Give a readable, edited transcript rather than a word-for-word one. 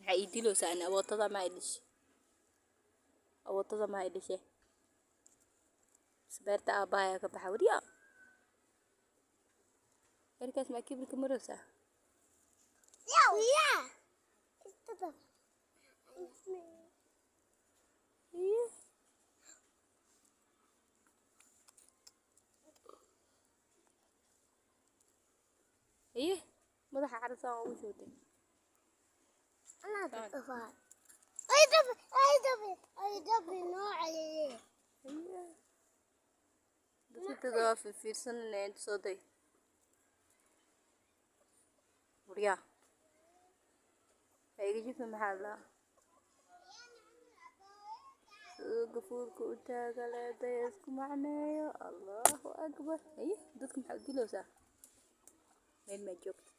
Maxaa ii dilowsaa ani? Abootada maa i dhashay? Abootada maa i dhashay? Beerta aabbahay ka baxa wariyaa. Markaas maa kibirka maraysaa? Iye, madaxa carasaan ugu shubtay. Dadka waa fiirsananaya inta soo day. Waryaa. Ha iga jifin, maxaa la gafuurka u taaga leeday isku macneeyo. Allahu akbar. Aye, dadka maxaa u dilowsaa? Meel maa joogtid.